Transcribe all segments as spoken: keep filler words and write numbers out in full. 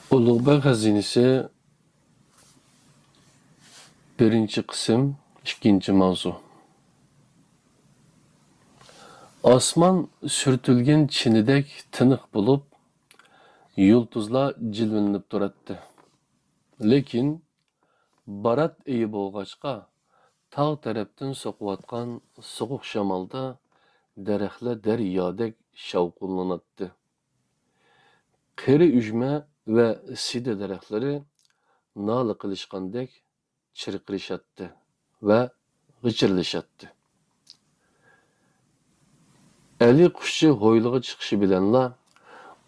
ئۇلۇغبەگ خەزىنىسى، بىرىنچى قىسىم، ئىككىنچى ماۋزۇ. ئاسمان سۈرتۈلگەن چىنىدەك تىنىق بولۇپ، يۇلتۇزلار جىلۋىلىنىپ تۇراتتى. لېكىن بارات ئېيى بولغاچقا، تاغ تەرەپتىن سوقۇۋاتقان سوغۇق شامالدا دەرەخلەر دەريادەك شاۋقۇنلىناتتى. قېرى ئۈجمە ۋە سىدە دەرەخلىرى نالە قىلىشقاندەك چىرقىرىشاتتى ۋە غىچىرلىشاتتى. ئەلى قۇشچى ھويلىغا چىقىشى بىلەنلا،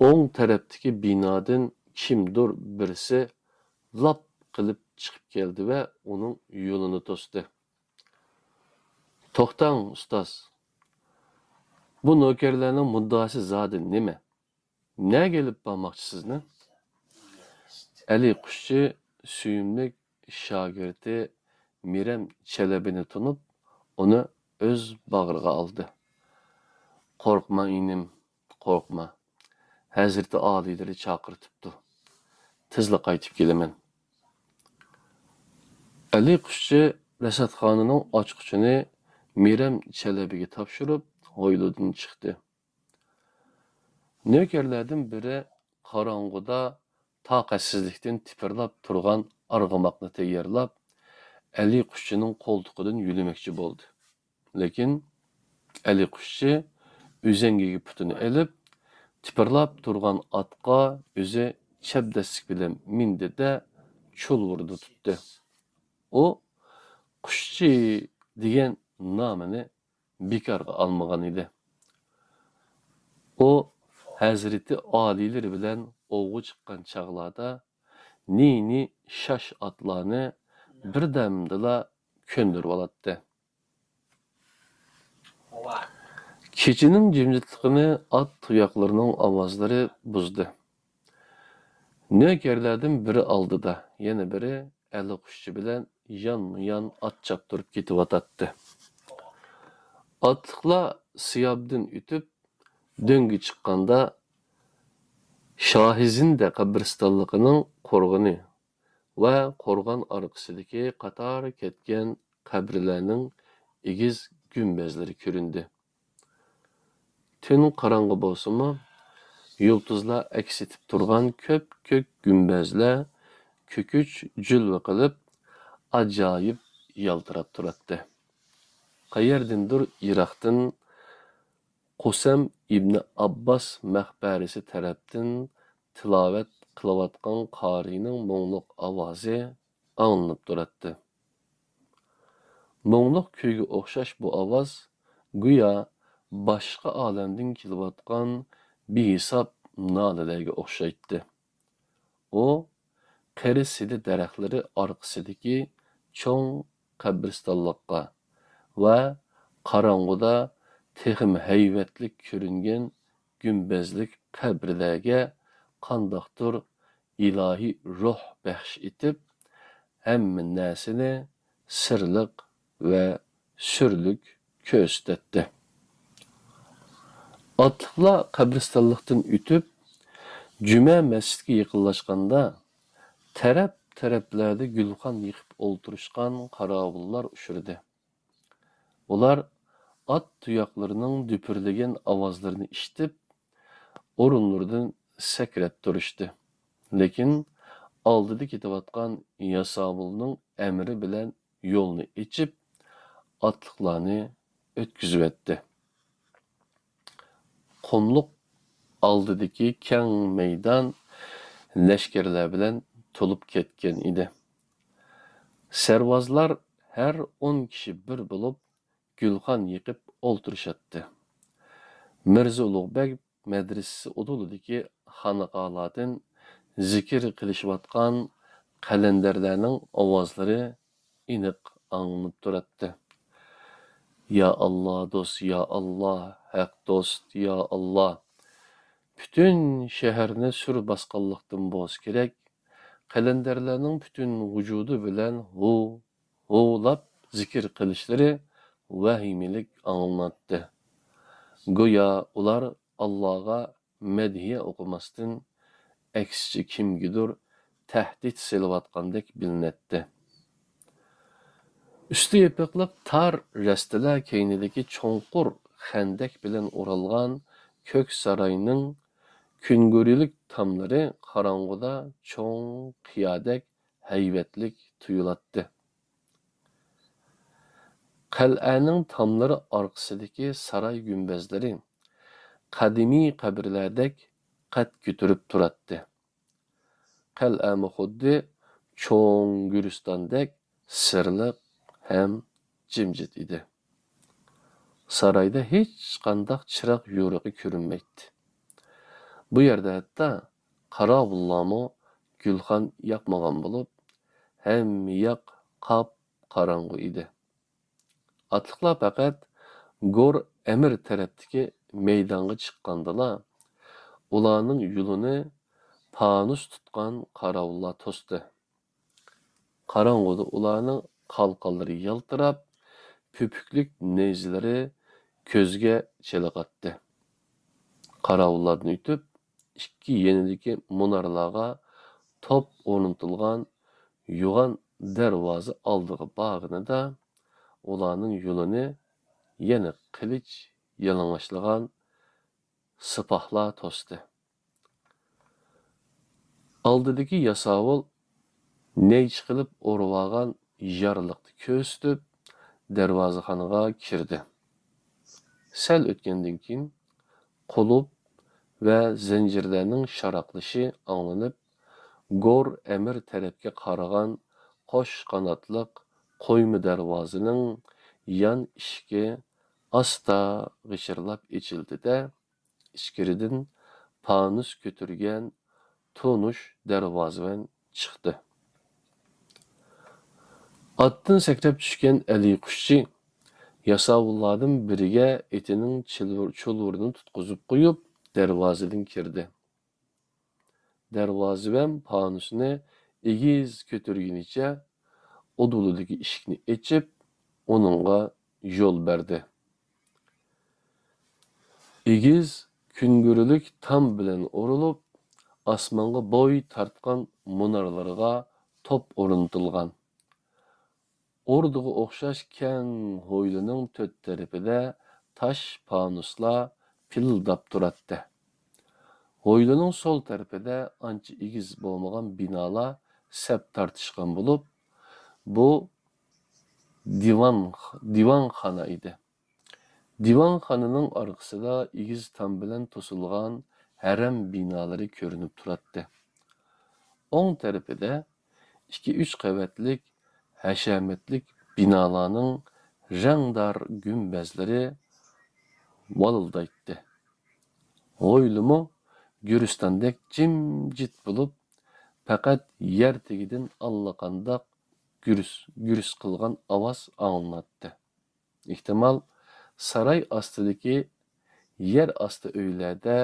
ئوڭ تەرەپتىكى بىنادىن كىمدۇر بىرسى لاپ قىلىپ چىقىپ كەلدى ۋە ئۇنىڭ يولىنى توستى. «توختاڭ، ئۇستاز! بۇ نۆكەرلەرنىڭ مۇددىئاسى زادى نېمە؟ نەگە ئېلىپ بارماقچىسىزنى؟» ئەلى قۇشچى سۆيۈملۈك شاگىرتى مىرەم چەلەبىنى تونۇپ، ئۇنى ئۆز باغرىغا ئالدى. «قورقما، ئىنىم، قورقما. ھەزرىتى ئالىيلىرى چاقىرتىپتۇ. تېزلا قايتىپ كېلىمەن.» ئەلى قۇشچى رەسەتخانىنىڭ ئاچقۇچىنى مىرەم چەلەبىگە تاپشۇرۇپ، ھويلىدىن چىقتى. نۆكەرلەردىن بىرى قاراڭغۇدا تاقەتسىزلىكتىن تىپىرلاپ تۇرغان ئارغىماقنى تەييارلاپ، ئەلى قۇشچىنىڭ قولتۇقىدىن يۆلىمەكچى بولدى. لېكىن ئەلى قۇشچى ئۈزەڭگىگە پۇتىنى ئېلىپ، تىپىرلاپ تۇرغان ئاتقا ئۆزى چەبدەسلىك بىلەن مىندى-دە، چۇلۋۇردا تۇتتى. ئۇ قۇشچى دېگەن نامىنى بىكارغا ئالمىغان ئىدى. ئۇ ھەزرىتى ئالىيلىرى بىلەن ئوۋغا چىققان چاغلاردا نى-نى شاش ئاتلارنى بىردەمدىلا كۆندۈرۈۋالاتتى. كېچىنىڭ جىمجىتلىقىنى ئات تۇياقلىرىنىڭ ئاۋازلىرى بۇزدى. نۆكەرلەردىن بىرى ئالدىدا، يەنە بىرى ئەلى قۇشچى بىلەن يانمۇيان ئات چاپتۇرۇپ كېتىۋاتاتتى. ئاتلىقلار سىيابدىن ئۆتۈپ، دۆڭگە چىققاندا، شاھىزىندە قەبرىستانلىقىنىڭ قورغىنى ۋە قورغان ئارقىسىدىكى قاتار كەتكەن قەبرىلەرنىڭ ئېگىز گۈمبەزلىرى كۆرۈندى. تۈن قاراڭغۇ بولسىمۇ، يۇلتۇزلار ئەكس ئېتىپ تۇرغان كۆپكۆك گۈمبەزلەر كۆكۈچ جىلۋە قىلىپ، ئاجايىپ يالتىراپ تۇراتتى. قەيەردىندۇر يىراقتىن قۇسەم ئىبنى ئابباس مەقبەرىسى تەرەپتىن تىلاۋەت قىلىۋاتقان قارىينىڭ مۇڭلۇق ئاۋازى ئاڭلىنىپ تۇراتتى. مۇڭلۇق كۈيگە ئوخشاش بۇ ئاۋاز گويا باشقا ئالەمدىن كېلىۋاتقان بىھېساب نالىلەرگە ئوخشايتتى. ئۇ قېرى سىدە دەرەخلىرى ئارقىسىدىكى چوڭ قەبرىستانلىققا ۋە قاراڭغۇدا تېخىمۇ ھەيۋەتلىك كۆرۈنگەن گۈمبەزلىك قەبرىلەرگە قانداقتۇر ئىلاھىي روھ بەخش ئېتىپ، ھەممە نەرسىنى سىرلىق ۋە سۈرلۈك كۆرسىتەتتى. ئاتلىقلار قەبرىستانلىقتىن ئۆتۈپ، جۈمە مەسچىتكە يېقىنلاشقاندا، تەرەپ-تەرەپلەردە گۈلخان يېقىپ ئولتۇرۇشقان قاراۋۇللار ئۇچرىدى. ئۇلار ئات تۇياقلىرىنىڭ دۈپۈرلىگەن ئاۋازلىرىنى ئىشىتىپ، ئورۇنلىرىدىن سەكرەپ تۇرۇشتى. لېكىن ئالدىدا كېتىۋاتقان ياساۋۇلنىڭ ئەمرى بىلەن يولنى ئېچىپ، ئاتلىقلارنى ئۆتكۈزۈۋەتتى. قۇملۇق ئالدىدىكى كەڭ مەيدان لەشكەرلەر بىلەن تولۇپ كەتكەن ئىدى. سەرۋازلار ھەر ئون كىشى بىر بولۇپ، گۈلخان يېقىپ ئولتۇرۇشاتتى. مىرزا ئۇلۇغبەگ مەدرىسىسى ئۇدۇلىدىكى خانىقالاردىن زىكىر قىلىشىۋاتقان قەلەندەرلەرنىڭ ئاۋازلىرى ئېنىق ئاڭلىنىپ تۇراتتى. يا ئاللا دوست، يا ئاللا، ھەق دوست، يا ئاللا. پۈتۈن شەھەرنى سۈر باسقانلىقتىن بولسا كېرەك، قەلەندەرلەرنىڭ پۈتۈن ۋۇجۇدى بىلەن ھۇ، ھۇۋلاپ زىكىر قىلىشلىرى ۋەھىمىلىك ئاڭلىناتتى. گويا ئۇلار ئاللاغا مەدھىيە ئوقۇماستىن، ئەكسىچە كىمگىدۇر تەھدىت سېلىۋاتقاندەك بىلىنەتتى. ئۈستى يېپىقلىق تار رەستىلەر كەينىدىكى چوڭقۇر خەندەك بىلەن ئورالغان كۆك ساراينىڭ كۈنگۈرىلىك تاملىرى قاراڭغۇدا چوڭ قىيادەك ھەيۋەتلىك تۇيۇلاتتى. قەلئەنىڭ تاملىرى ئارقىسىدىكى ساراي گۈمبەزلىرى قەدىمىي قەبرىلەردەك قەد كۆتۈرۈپ تۇراتتى. قەلئەمۇ خۇددى چوڭ گۈلىستاندەك سىرلىق ھەم جىمجىت ئىدى. سارايدا ھېچقانداق چىراغ يورۇقى كۆرۈنمەيتتى. بۇ يەردە ھەتتا قاراۋۇللارمۇ گۈلخان ياقمىغان بولۇپ، ھەممە ياق قاپقاراڭغۇ ئىدى. ئاتلىقلار پەقەت گور ئەمىر تەرەپتىكى مەيدانغا چىققاندىلا، ئۇلارنىڭ يولىنى پانۇس تۇتقان قاراۋۇللار توستى. قاراڭغۇدا ئۇلارنىڭ قالقانلىرى يالتىراپ، پۈپۈكلۈك نەيزىلىرى كۆزگە چېلىقاتتى. قاراۋۇللاردىن ئۆتۈپ، ئىككى يېنىدىكى مۇنارلارغا توپ ئورنىتىلغان يوغان دەرۋازا ئالدىغا بارغىنىدا، ئۇلارنىڭ يولىنى يەنە قىلىچ يالىڭاچلىغان سىپاھلار توستى. ئالدىدىكى ياساۋۇل نەيچە قىلىپ ئورىۋالغان يارلىقنى كۆرسىتىپ، دەرۋازىخانىغا كىردى. سەل ئۆتكەندىن كېيىن، قۇلۇپ ۋە زەنجىرلەرنىڭ شاراقلىشى ئاڭلىنىپ، گور ئەمىر تەرەپكە قارىغان قوش قاناتلىق قويما دەرۋازىنىڭ يان ئىشىكى ئاستا غىچىرلاپ ئېچىلدى-دە، ئىچكىرىدىن پانۇس كۆتۈرگەن تونۇش دەرۋازىۋەن چىقتى. ئاتتىن سەكرەپ چۈشكەن ئەلى قۇشچى ياساۋۇللاردىن بىرىگە ئېتىنىڭ چىلۋۇر-، چۇلۋۇرىنى تۇتقۇزۇپ قويۇپ، دەرۋازىدىن كىردى. دەرۋازىۋەن پانۇسنى ئېگىز كۆتۈرگىنىچە ئۇدۇلىدىكى ئىشىكنى ئېچىپ، ئۇنىڭغا يول بەردى. ئېگىز كۈنگۈرىلىك تام بىلەن ئورۇلۇپ، ئاسمانغا بوي تارتقان مۇنارلىرىغا توپ ئورنىتىلغان. ئوردىغا ئوخشاش كەڭ ھويلىنىڭ تۆت تەرىپىدە تاش پانۇسلار پىلىلداپ تۇراتتى. ھويلىنىڭ سول تەرىپىدە ئانچە ئېگىز بولمىغان بىنالار سەپ تارتىشقان بولۇپ، بۇ دىۋان، دىۋانخانا ئىدى. دىۋانخانىنىڭ ئارقىسىدا ئېگىز تام بىلەن توسۇلغان ھەرەم بىنالىرى كۆرۈنۈپ تۇراتتى. ئوڭ تەرىپىدە ئىككى-ئۈچ قەۋەتلىك ھەشەمەتلىك بىنالارنىڭ رەڭدار گۈمبەزلىرى ۋالىلدايتتى. ھويلىمۇ گۈلىستاندەك جىمجىت بولۇپ، پەقەت يەر تېگىدىن ئاللىقانداق گۈرۈس، گۈرۈس قىلغان ئاۋاز ئاڭلىناتتى. ئېھتىمال، ساراي ئاستىدىكى يەر ئاستى ئۆيلەردە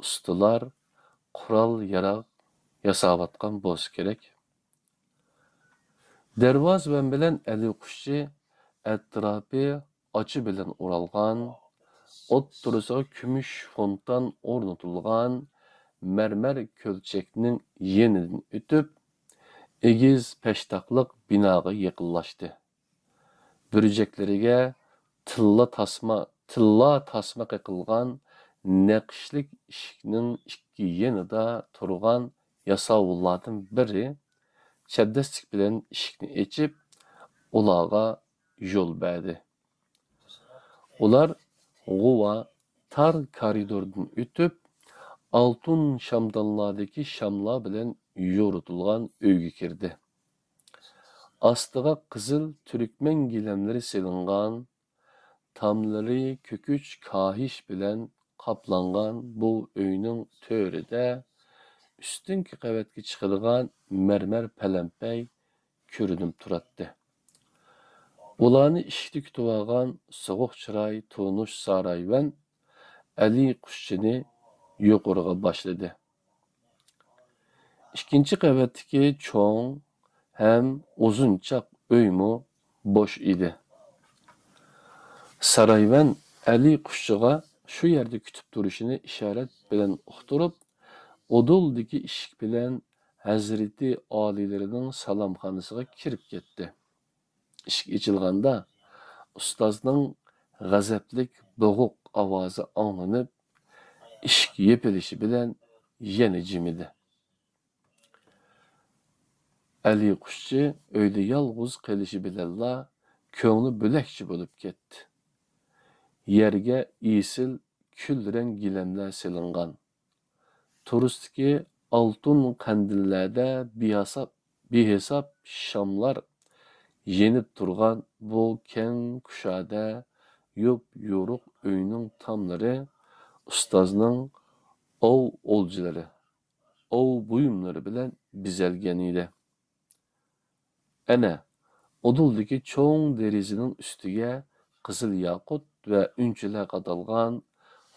ئۇستىلار، قورال-ياراغ ياساۋاتقان بولسا كېرەك. دەرۋازىۋەن بىلەن ئەلى قۇشچى ئەتراپى ئاچا بىلەن ئورالغان، ئوتتۇرىسىغا كۈمۈش فونتان ئورنىتىلغان مەرمەر كۆلچەكنىڭ يېنىدىن ئۆتۈپ، ئېگىز پەشتاقلىق بىناغا يېقىنلاشتى. بۈرجەكلىرىگە تىللا تاسما، تىللا تاسما قېقىلغان نەقىشلىك ئىشىكنىڭ ئىككى يېنىدا تۇرغان ياساۋۇللاردىن بىرى چەبدەسلىك بىلەن ئىشىكنى ئېچىپ، ئۇلارغا يول بەردى. ئۇلار غۇۋا، تار كارىدوردىن ئۆتۈپ، ئالتۇن شامدانلاردىكى شاملار بىلەن يورۇتۇلغان ئۆيگە كىردى. ئاستىغا قىزىل تۈركمەن گىلەملىرى سېلىنغان، تاملىرى كۆكۈچ كاھىش بىلەن قاپلانغان بۇ ئۆينىڭ تۆرىدە ئۈستۈنكى قەۋەتكە چىقىدىغان مەرمەر پەلەمپەي كۆرۈنۈپ تۇراتتى. ئۇلارنى ئىشىكتە كۈتۈۋالغان سوغۇق چىراي تونۇش سارايۋەن ئەلى قۇشچىنى يۇقىرىغا باشلىدى. ئىككىنچى قەۋەتتىكى چوڭ ھەم ئۇزۇنچاق ئۆيمۇ بوش ئىدى. سارايۋەن ئەلى قۇشچىغا شۇ يەردە كۈتۈپ تۇرۇشىنى ئىشارەت بىلەن ئۇقتۇرۇپ، ئۇدۇلدىكى ئىشىك بىلەن ھەزرىتى ئالىيلىرىنىڭ سالامخانىسىغا كىرىپ كەتتى. ئىشىك ئېچىلغاندا، ئۇستازنىڭ غەزەپلىك بوغۇق ئاۋازى ئاڭلىنىپ، ئىشىك يېپىلىشى بىلەن يەنە جىمىدى. ئەلى قۇشچى ئۆيدە يالغۇز قېلىشى بىلەنلا كۆڭلى بۆلەكچە بولۇپ كەتتى. يەرگە ئېسىل كۈل رەڭ گىلەملەر سېلىنغان. تورۇستىكى ئالتۇن قەندىللەردە بىھاساب، بىھېساب شاملار يېنىپ تۇرغان بۇ كەڭ كۇشادە يوپيورۇق ئۆينىڭ تاملىرى ئۇستازنىڭ ئوۋ ئولجىلىرى، ئوۋ بۇيۇملىرى بىلەن بېزەلگەن ئىدى. ئەنە، ئۇدۇلدىكى چوڭ دېرىزىنىڭ ئۈستىگە قىزىل ياقۇت ۋە ئۈنچىلەر قادالغان،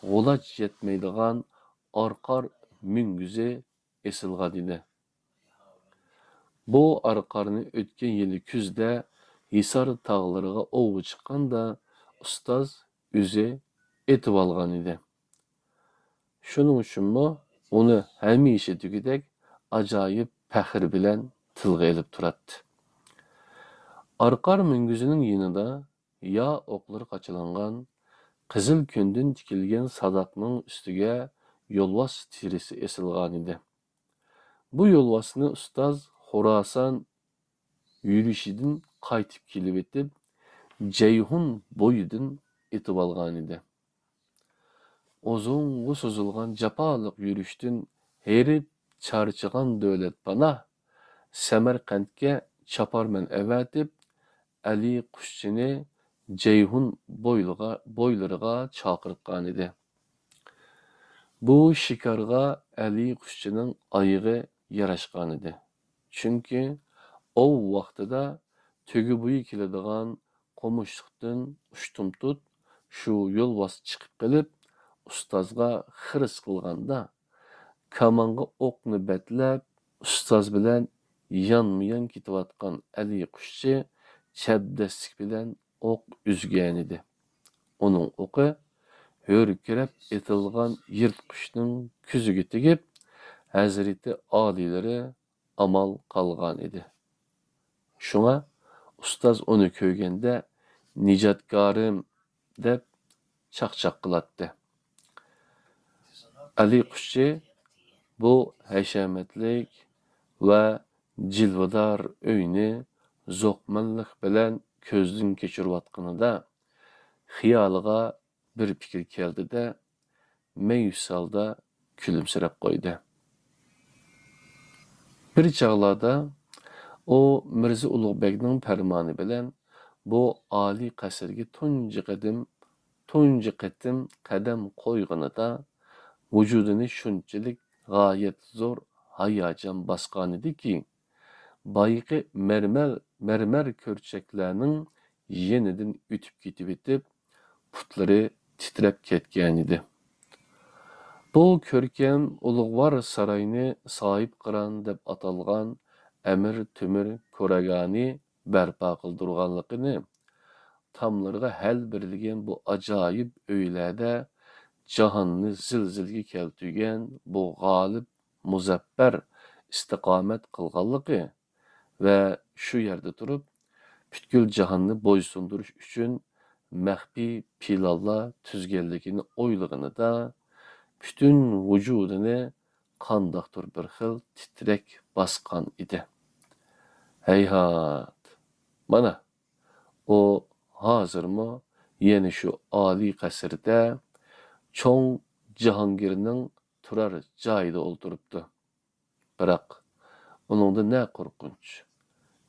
غۇلاچ يەتمەيدىغان ئارقار مۈڭگۈزى ئېسىلغان ئىدى. بۇ ئارقارنى ئۆتكەن يىلى كۈزدە ھىسار تاغلىرىغا ئوۋغا چىققاندا ئۇستاز ئۆزى ئېتىۋالغان ئىدى. شۇنىڭ ئۈچۈنمۇ ئۇنى ھەمىشە دېگۈدەك ئاجايىپ پەخىر بىلەن تىلغا ئېلىپ تۇراتتى. ئارقار مۈڭگۈزىنىڭ يېنىدا يا ئوقلىرى قاچىلانغان، قىزىل كۆندىن تىكىلگەن ساداقنىڭ ئۈستىگە يولۋاس تېرىسى ئېسىلغانىدى. بۇ يولۋاسنى ئۇستاز خوراسان يۈرۈشىدىن قايتىپ كېلىۋېتىپ، جەيھۇن بويىدىن ئېتىۋالغانىدى. ئۇزۇنغا سوزۇلغان جاپالىق يۈرۈشتىن ھېرىپ چارچىغان دۆلەتپاناھ سەمەرقەنتكە چاپارمەن ئەۋەتىپ، ئەلى قۇشچىنى جەيھۇن بويلىغا-، بويلىرىغا چاقىرتقانىدى. بۇ شىكارغا ئەلى قۇشچىنىڭ ئايىغى ياراشقانىدى. چۈنكى ئوۋ ۋاقتىدا تۆگە بويى كېلىدىغان قومۇشلۇقتىن ئۇشتۇمتۇت شۇ يولۋاس چىقىپ قېلىپ، ئۇستازغا خىرىس قىلغاندا، كامانغا ئوقنى بەتلەپ، ئۇستاز بىلەن يانمۇيان كېتىۋاتقان ئەلى قۇشچى چەبدەسلىك بىلەن ئوق ئۈزگەنىدى. ئۇنىڭ ئوقى ھۆركىرەپ ئېتىلغان يىرتقۇچنىڭ كۆزىگە تېگىپ، ھەزرىتى ئالىيلىرى ئامال قالغان ئىدى. شۇڭا ئۇستاز ئۇنى كۆرگەندە، «نىجاتكارىم» دەپ چاقچاق قىلاتتى. ئەلى قۇشچى بۇ ھەشەمەتلىك ۋە جىلۋىدار ئۆينى زوقمەنلىك بىلەن كۆزدىن كەچۈرۈۋاتقىنىدا، خىيالىغا بىر پىكىر كەلدى-دە، مەيۈس ھالدا كۈلۈمسىرەپ قويدى. بىر چاغلاردا ئۇ مىرزا ئۇلۇغ بەگنىڭ پەرمانى بىلەن بۇ ئالىي قەسىرگە تۇنجى قېتىم، تۇنجى قېتىم قەدەم قويغىنىدا، ۋۇجۇدىنى شۇنچىلىك غايەت زور ھاياجان باسقانىدىكى، بايىقى مەرمەر، مەرمەر كۆرچەكلەرنىڭ يېنىدىن ئۆتۈپ كېتىۋېتىپ، پۇتلىرى تىترەپ كەتكەنىدى. بۇ كۆركەم ئۇلۇغۋار ساراينى ساھىبقىران دەپ ئاتالغان ئەمىر تۆمۈر كوراگانى بەرپا قىلدۇرغانلىقىنى، تاملىرىغا ھەل بېرىلگەن بۇ ئاجايىپ ئۆيلەردە جاھاننى زىلزىلىگە كەلتۈرگەن بۇ غالىب مۇزەپپەر ئىستىقامەت قىلغانلىقى ۋە شۇ يەردە تۇرۇپ، پۈتكۈل جاھاننى بويسۇندۇرۇش ئۈچۈن مەخپىي پىلانلار تۈزگەنلىكىنى ئويلىغىنىدا، پۈتۈن ۋۇجۇدىنى قانداقتۇر بىر خىل تىترەك باسقان ئىدى. ھەيھات، مانا، ئۇ ھازىرمۇ يەنە شۇ ئالىي قەسىردە، چوڭ جاھانگىرنىڭ تۇرار جايىدا ئولتۇرۇپتۇ. بىراق، ئۇنىڭدا نە قورقۇنچ،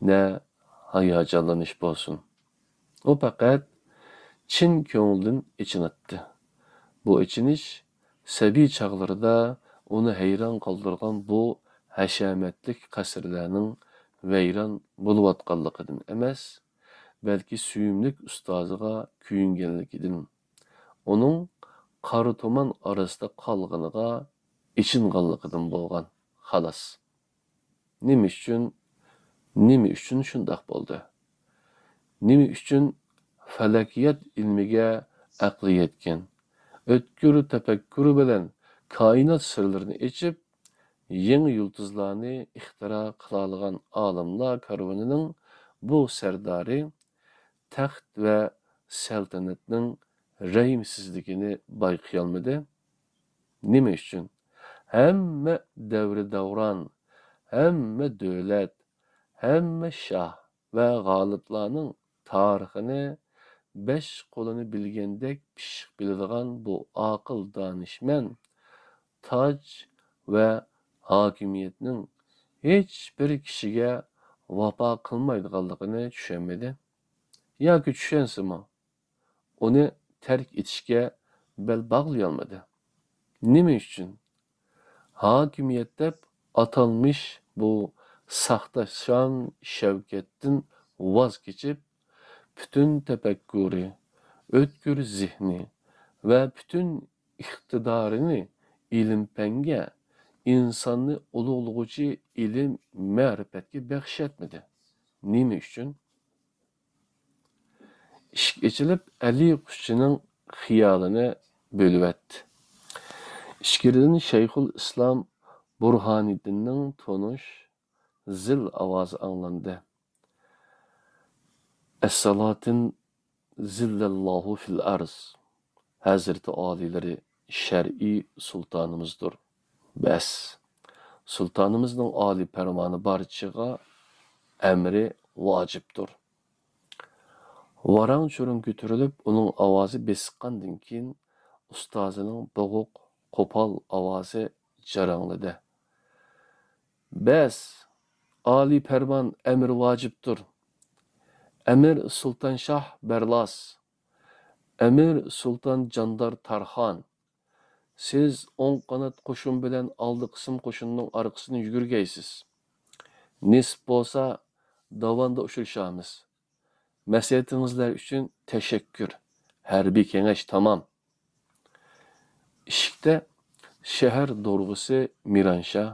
نە ھاياجانلىنىش بولسۇن. ئۇ پەقەت چىن كۆڭلىدىن ئېچىناتتى. بۇ ئېچىنىش سەبىي چاغلىرىدا ئۇنى ھەيران قالدۇرغان بۇ ھەشەمەتلىك قەسىرلەرنىڭ ۋەيران بولۇۋاتقانلىقىدىن ئەمەس، بەلكى سۆيۈملۈك ئۇستازىغا كۆيۈنگەنلىكىدىن، ئۇنىڭ قارا تۇمان ئارىسىدا قالغىنىغا ئېچىنغانلىقىدىن بولغان، خالاس. نېمە ئۈچۈن، نېمە ئۈچۈن شۇنداق بولدى؟ نېمە ئۈچۈن پەلەكىيات ئىلمىگە ئەقلى يەتكەن، ئۆتكۈر تەپەككۇرى بىلەن كائىنات سىرلىرىنى ئېچىپ، يېڭى يۇلتۇزلارنى ئىختىرا قىلالىغان ئالىملار كارۋىنىنىڭ بۇ سەردارى تەخت ۋە سەلتەنەتنىڭ رەھىمسىزلىكىنى بايقىيالمىدى. نېمە ئۈچۈن؟ ھەممە دەۋرى دەۋران، ھەممە دۆلەت، ھەممە شاھ ۋە غالىپلارنىڭ تارىخىنى بەش قولىنى بىلگەندەك پىششىق بىلىدىغان بۇ ئاقىل دانىشمەن تاج ۋە ھاكىمىيەتنىڭ ھېچبىر كىشىگە ۋاپا قىلمايدىغانلىقىنى چۈشەنمىدى. ياكى چۈشەنسىمۇ، ئۇنى تەرك ئېتىشكە بەل باغلىيالمىدى. نېمە ئۈچۈن؟ ھاكىمىيەت دەپ ئاتالمىش بۇ ساختا شان شەۋكەتتىن ۋاز كېچىپ، پۈتۈن تەپەككۇرى، ئۆتكۈر زېھنى ۋە پۈتۈن ئىقتىدارىنى ئىلىم-پەنگە، ئىنساننى ئۇلۇغلىغۇچى ئىلىم-مەرىپەتكە بەخش ئەتمىدى. نېمە ئۈچۈن؟ ئىشىك ئېچىلىپ، ئەلى قۇشچىنىڭ خىيالىنى بۆلۈۋەتتى. ئىچكىرىدىن شەيخۇل ئىسلام بۇرھانىدىننىڭ تونۇش زىل ئاۋازى ئاڭلاندى. ئەسسالاتىن زىللەللاھۇ فىل ئەرز. ھەزرىتى ئالىيلىرى شەرئىي سۇلتانىمىزدۇر. بەس، سۇلتانىمىزنىڭ ئالىي پەرمانى بارچىغا ئەمرى ۋاجىپتۇر. ۋاراڭ-چۇرۇڭ كۆتۈرۈلۈپ، ئۇنىڭ ئاۋازى بېسىققاندىن كېيىن، ئۇستازىنىڭ بوغۇق، قوپال ئاۋازى جاراڭلىدى. بەس! ئالىي پەرمان، ئەمىر ۋاجىپتۇر! ئەمىر سۇلتان شاھ بەرلاس! ئەمىر سۇلتان جاندار تارخان! سىز ئوڭ قانات قوشۇن بىلەن ئالدى قىسىم قوشۇننىڭ ئارقىسىدىن يۈگۈرگەيسىز. نېسىپ بولسا، داۋاندا ئۇچرىشارمىز. مەسلىھەتىڭىزلەر ئۈچۈن تەشەككۈر. ھەربىي كېڭەش تامام. ئىشىكتە شەھەر دورغىسى مىرانشاھ،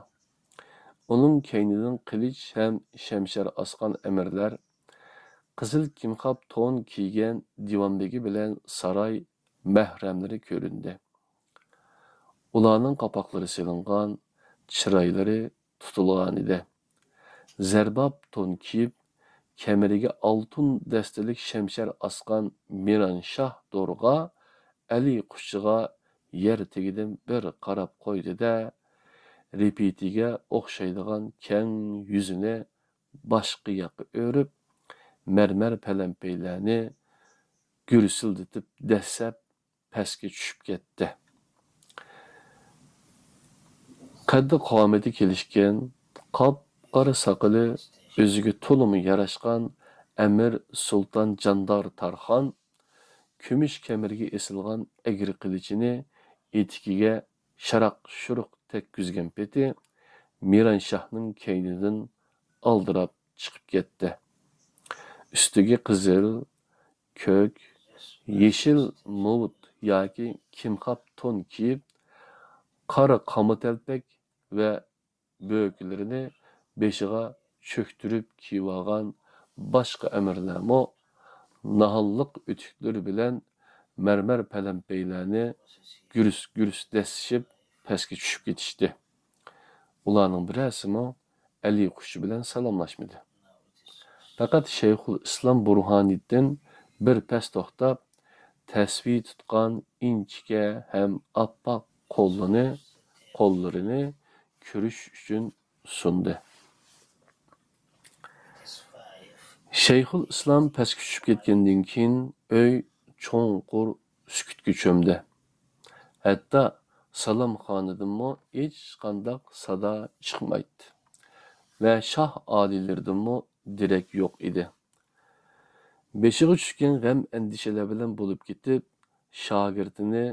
ئۇنىڭ كەينىدىن قىلىچ ھەم شەمشەر ئاسقان ئەمىرلەر، قىزىل كىمخاپ تون كىيگەن دىۋان بېگى بىلەن ساراي مەھرەملىرى كۆرۈندى. ئۇلارنىڭ قاپاقلىرى سېلىنغان، چىرايلىرى تۇتۇلغانىدى. زەرباب تون كىيىپ، كەمىرىگە ئالتۇن دەستىلىك شەمشەر ئاسقان مىرانشاھ دورغا ئەلى قۇشچىغا يەر تېگىدىن بىر قاراپ قويدى-دە، رېپىتىگە ئوخشايدىغان كەڭ يۈزىنى باشقا ياققا ئۆرۈپ، مەرمەر پەلەمپەيلەرنى گۈرسۈلدىتىپ دەسسەپ، پەسكە چۈشۈپ كەتتى. قەددى-قامىتى كېلىشكەن، قاپقارا ساقىلى ئۆزىگە تولىمۇ ياراشقان ئەمىر سۇلتان جاندار تارخان كۈمۈش كەمىرىگە ئېسىلغان ئەگرى قىلىچىنى ئېتىكىگە شاراق-شۇرۇق تەگكۈزگەن پېتى مىرانشاھنىڭ كەينىدىن ئالدىراپ چىقىپ كەتتى. ئۈستىگە قىزىل، كۆك، يېشىل مۇۋۇت ياكى كىمخاپ تون كىيىپ، قارا قاما تەلپەك ۋە بۆكلىرىنى بېشىغا چۆكتۈرۈپ كىيىۋالغان باشقا ئەمىرلەرمۇ ناھانلىق ئۆتۈكلىرى بىلەن مەرمەر پەلەمپەيلەرنى گۈرۈس-گۈرۈس دەسسىشىپ پەسكە چۈشۈپ كېتىشتى. ئۇلارنىڭ بىرەرسىمۇ ئەلى قۇشچى بىلەن سالاملاشمىدى. پەقەت شەيخۇل ئىسلام بۇرھانىدىن بىر پەس توختاپ، تەسۋى تۇتقان ئىنچىكە ھەم ئاپئاق قولىنى، قوللىرىنى كۆرۈش ئۈچۈن سۇندى. شەيخۇل ئىسلام پەسكە چۈشۈپ كەتكەندىن كېيىن، ئۆي چوڭقۇر سۈكۈتكە چۆمدى. ھەتتا سالامخانىدىنمۇ ھېچقانداق سادا چىقمايتتى ۋە شاھ ئالىيلىرىدىنمۇ دېرەك يوق ئىدى. بېشىغا چۈشكەن غەم-ئەندىشىلەر بىلەن بولۇپ كېتىپ، شاگىرتىنى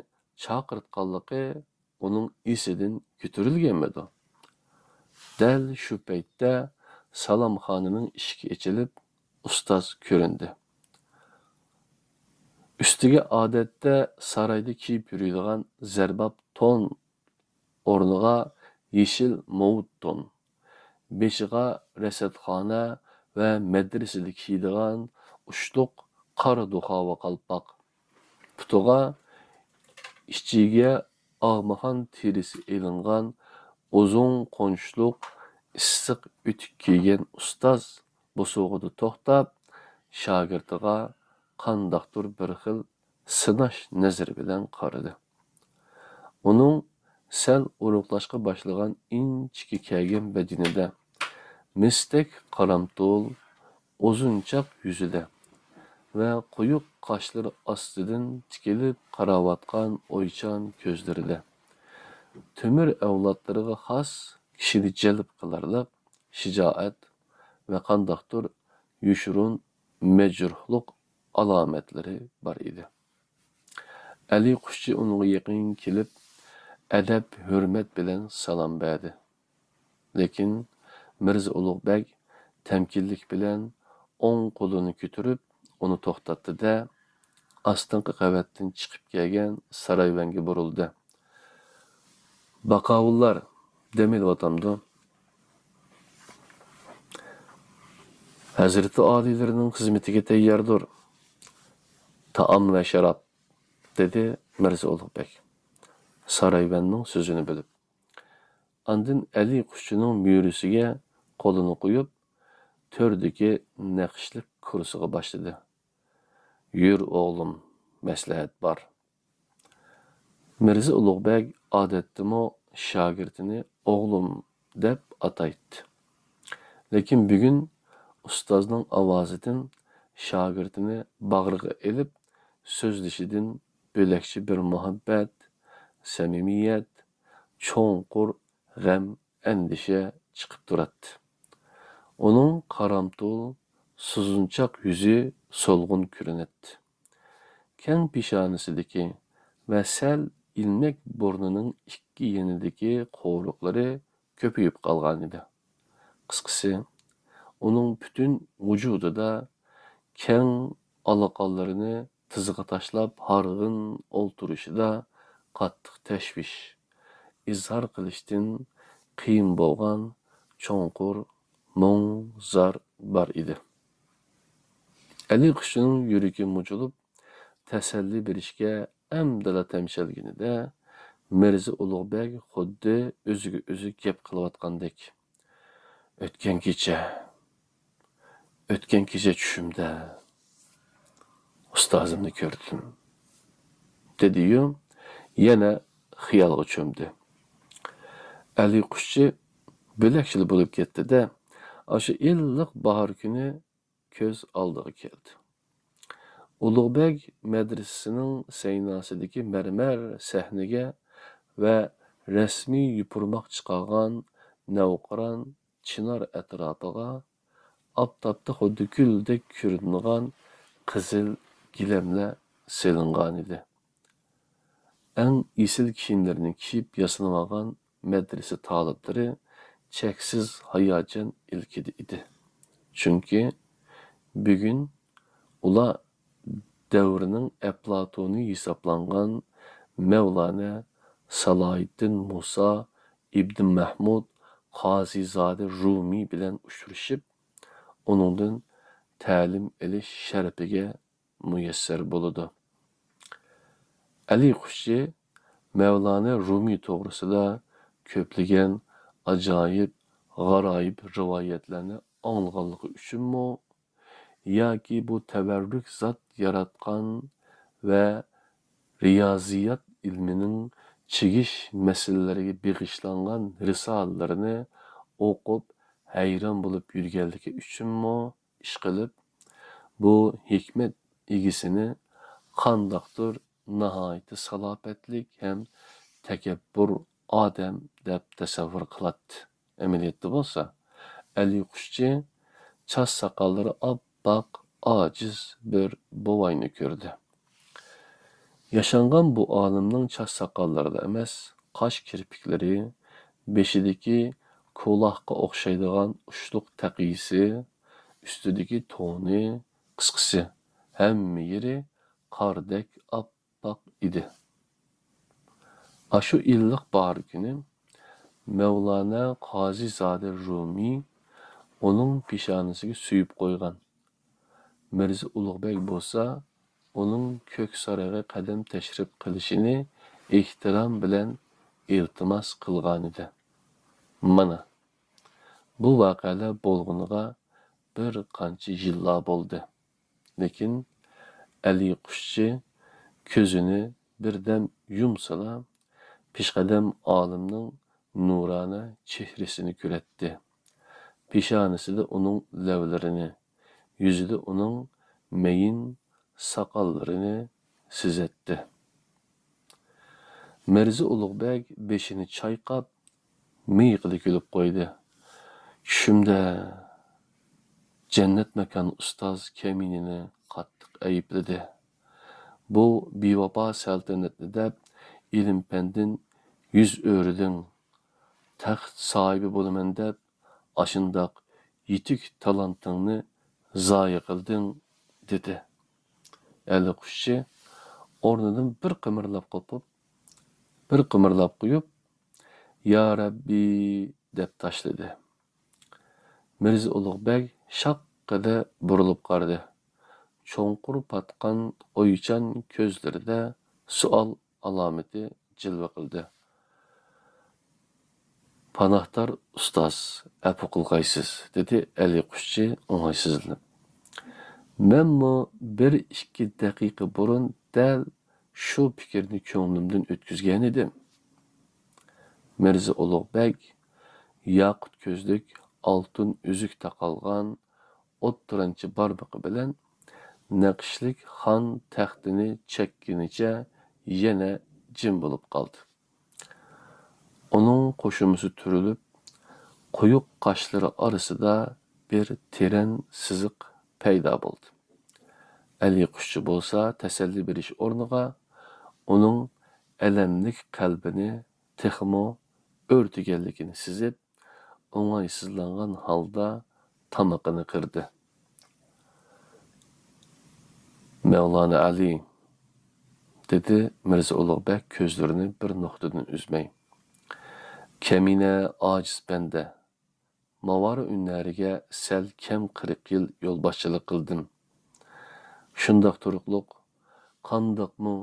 چاقىرتقانلىقى ئۇنىڭ ئېسىدىن كۆتۈرۈلگەنمىدۇ؟ دەل شۇ پەيتتە سالامخانىنىڭ ئىشىكى ئېچىلىپ، ئۇستاز كۆرۈندى. ئۈستىگە ئادەتتە سارايدا كىيىپ يۈرىدىغان زەرباب تون ئورنىغا يېشىل مۇۋۇت تون، بېشىغا رەسەتخانا ۋە مەدرىسىدە كىيىدىغان ئۇچلۇق قارا دۇخاۋا قالپاق، پۇتىغا ئىچىگە ئاغمىخان تېرىسى ئېلىنغان ئۇزۇن قونچلۇق، ئىسسىق ئۆتۈك كىيگەن ئۇستاز بوسۇغىدا توختاپ، شاگىرتىغا قانداقتۇر بىر خىل سىناش نەزىرى بىلەن قارىدى. ئۇنىڭ سەل ئورۇقلاشقا باشلىغان ئىنچىكە كەلگەن بەدىنىدە مىستەك قارامتۇل، ئۇزۇنچاق يۈزىدە ۋە قويۇق قاشلىرى ئاستىدىن تىكىلىپ قاراۋاتقان ئويچان كۆزلىرىدە تۆمۈر ئەۋلادلىرىغا خاس، كىشىنى جەلپ قىلارلىق شىجائەت ۋە قانداقتۇر يوشۇرۇن مەجرۇھلۇق ئالامەتلىرى بار ئىدى. ئەلى قۇشچى ئۇنىڭغا يېقىن كېلىپ، ئەدەپ-ھۆرمەت بىلەن سالام بەردى. لېكىن مىرزا ئۇلۇغ بەگ تەمكىنلىك بىلەن ئوڭ قولىنى كۆتۈرۈپ، ئۇنى توختاتتى-دە، ئاستىنقى قەۋەتتىن چىقىپ كەلگەن سارايۋەنگە بۇرۇلدى. باقاۋۇللار دەم ئېلىۋاتامدۇ؟ ھەزرىتى ئالىيلىرىنىڭ خىزمىتىگە تەيياردۇر تائام ۋە شاراب، دېدى مىرزا ئۇلۇغ بەگ، سارايۋەننىڭ سۆزىنى بۆلۈپ. ئاندىن ئەلى قۇشچىنىڭ مۈرىسىگە قولىنى قويۇپ، تۆردىكى نەقىشلىك كۇرسىغا باشلىدى. يۈر، ئوغلۇم، مەسلىھەت بار. مىرزا ئۇلۇغ بەگ ئادەتتىمۇ شاگىرتىنى ئوغلۇم دەپ ئاتايتتى. لېكىن بۈگۈن ئۇستازنىڭ ئاۋازىدىن، شاگىرتىنى باغرىغا ئېلىپ سۆزلىشىدىن بۆلەكچە بىر مۇھەببەت، سەمىمىيەت، چوڭقۇر غەم، ئەندىشە چىقىپ تۇراتتى. ئۇنىڭ قارامتۇل، سۇزۇنچاق يۈزى سولغۇن كۆرۈنەتتى. كەڭ پېشانىسىدىكى ۋە سەل ئىلمەك بۇرنىنىڭ ئىككى يېنىدىكى قورۇقلىرى كۆپىيىپ قالغانىدى. قىسقىسى، ئۇنىڭ پۈتۈن ۋۇجۇدىدا كەڭ ئالىقانلىرىنى تىزغا تاشلاپ ھارغىن ئولتۇرۇشىدا قاتتىق تەشۋىش، ئىزھار قىلىشتىن قىيىن بولغان چوڭقۇر مۇڭ-زار بار ئىدى. ئەلى قۇشچىنىڭ يۈرىكى مۇجۇلۇپ، تەسەللى بېرىشكە ئەمدىلا تەمشەلگىنىدە، مىرزا ئۇلۇغ بەگ خۇددى ئۆزىگە ئۆزى گەپ قىلىۋاتقاندەك، «ئۆتكەن كېچە، ئۆتكەن كېچە چۈشۈمدە ئۇستازىمنى كۆردۈم» دېدىيۇ، يەنە خىيالغا چۆمدى. ئەلى قۇشچى بۆلەكچىلا بولۇپ كەتتى-دە، ئاشۇ ئىللىق باھار كۈنى كۆز ئالدىغا كەلدى. ئۇلۇغ بەگ مەدرىسىسىنىڭ سەيناسىدىكى مەرمەر سەھنىگە ۋە رەسمىي يوپۇرماق چىقارغان نەۋقىران چىنار ئەتراپىغا ئاپتاپتا خۇددى گۈلدەك كۆرۈنىدىغان قىزىل گىلەملەر سېلىنغانىدى. ئەڭ ئېسىل كىيىملىرىنى كىيىپ ياسىنىۋالغان مەدرىسە تالىپلىرى چەكسىز ھاياجان ئىلكىدە ئىدى. چۈنكى بۈگۈن ئۇلار دەۋرنىڭ ئەپلاتونى ھېسابلانغان مەۋلانا سالاھىددىن مۇسا ئىبن مەھمۇد قازىزادە رۇمى بىلەن ئۇچرىشىپ، ئۇنىڭدىن تەلىم ئېلىش شەرىپىگە مۇيەسسەر بولىدۇ. ئەلى قۇشچى مەۋلانا رۇمى توغرىسىدا كۆپلىگەن ئاجايىپ، غارايىپ رىۋايەتلەرنى ئاڭلىغانلىقى ئۈچۈنمۇ ياكى بۇ تەۋەررۈك زات ياراتقان ۋە رىيازىيات ئىلمىنىڭ چىگىش مەسىلىلىرىگە بېغىشلانغان رىسالىلىرىنى ئوقۇپ ھەيران بولۇپ يۈرگەنلىكى ئۈچۈنمۇ، ئىشقىلىپ، بۇ ھېكمەت ئىگىسىنى قانداقتۇر ناھايىتى سالاپەتلىك ھەم تەكەببۇر ئادەم دەپ تەسەۋۋۇر قىلاتتى. ئەمەلىيەتتە بولسا، ئەلى قۇشچى چاچ ساقاللىرى ئاپئاق، ئاجىز بىر بوۋاينى كۆردى. ياشانغان بۇ ئالىمنىڭ چاچ ساقاللىرىدا ئەمەس، قاش كىرپىكلىرى، بېشىدىكى كولاھقا ئوخشايدىغان ئۇچلۇق تەقىيىسى، ئۈستىدىكى تونى، قىسقىسى، ھەممە يېرى قاردەك ئاپئاق ئىدى. ئاشۇ ئىللىق باھار كۈنى مەۋلانا قازىزادە رۇمى ئۇنىڭ پېشانىسىگە سۆيۈپ قويغان. مىرزا ئۇلۇغ بەگ بولسا ئۇنىڭ كۆك سارىيىغا قەدەم تەشرىپ قىلىشىنى ئېھتىرام بىلەن ئىلتىماس قىلغانىدى. مانا، بۇ ۋەقەلەر بولغىنىغا بىر قانچە يىللار بولدى. لېكىن ئەلى قۇشچى كۆزىنى بىردەم يۇمسىلا، پېشقەدەم ئالىمنىڭ نۇرانە چېھرىسىنى كۆرەتتى. پېشانىسىدە ئۇنىڭ لەۋلىرىنى، يۈزىدە ئۇنىڭ مېيىن ساقاللىرىنى سېزەتتى. مىرزا ئۇلۇغبەگ بېشىنى چايقاپ، مىيىقىدا كۈلۈپ قويدى. چۈشۈمدە جەننەت ماكان ئۇستاز كەمىنىنى قاتتىق ئەيىبلىدى. بۇ بىۋاپا سەلتەنەتنى دەپ، ئىلىم-پەندىن يۈز ئۆرۈدۈڭ، تەخت ساھىبى بولىمەن دەپ، ئاشۇنداق يېتىك تالانتىڭنى زايە قىلدىڭ، دېدى. ئەلى قۇشچى ئورنىدىن بىر قىمىرلاپ قوپۇپ، بىر قىمىرلاپ قويۇپ، يا رەببى، دەپ تاشلىدى. مىرزا ئۇلۇغ بەگ شاققىدە بۇرۇلۇپ قارىدى. چوڭقۇر پاتقان ئويچان كۆزلىرىدە سوئال ئالامىتى جىلۋە قىلدى. پاناھدار ئۇستاز، ئەپۇ قىلغايسىز، دېدى ئەلى قۇشچى ئوڭايسىزلىنىپ. مەنمۇ بىر ئىككى دەقىقە بۇرۇن دەل شۇ پىكىرنى كۆڭلۈمدىن ئۆتكۈزگەنىدىم. مىرزا ئۇلۇغ بەگ ياقۇت كۆزلۈك، ئالتۇن ئۈزۈك تاقالغان، ئوتتۇرانچە بارمىقى بىلەن نەقىشلىك خان تەختىنى چەككىنىچە يەنە جىم بولۇپ قالدى. ئۇنىڭ قوشۇمىسى تۈرۈلۈپ، قويۇق قاشلىرى ئارىسىدا بىر تېرەن سىزىق پەيدا بولدى. ئەلى قۇشچى بولسا تەسەللى بېرىش ئورنىغا ئۇنىڭ ئەلەملىك قەلبىنى تېخىمۇ ئۆرتىگەنلىكىنى سېزىپ، ئوڭايسىزلانغان ھالدا تامىقىنى قىردى. مەۋلانا ئەلى، دېدى مىرزا ئۇلۇغ بەگ كۆزلىرىنى بىر نۇقتىدىن ئۈزمەي. كەمىنە ئاجىز بەندە، ماۋارا ئۈنەرىگە سەل كەم قىرىق يىل يولباشچىلىق قىلدىم. شۇنداق تۇرۇقلۇق، قانداقمۇ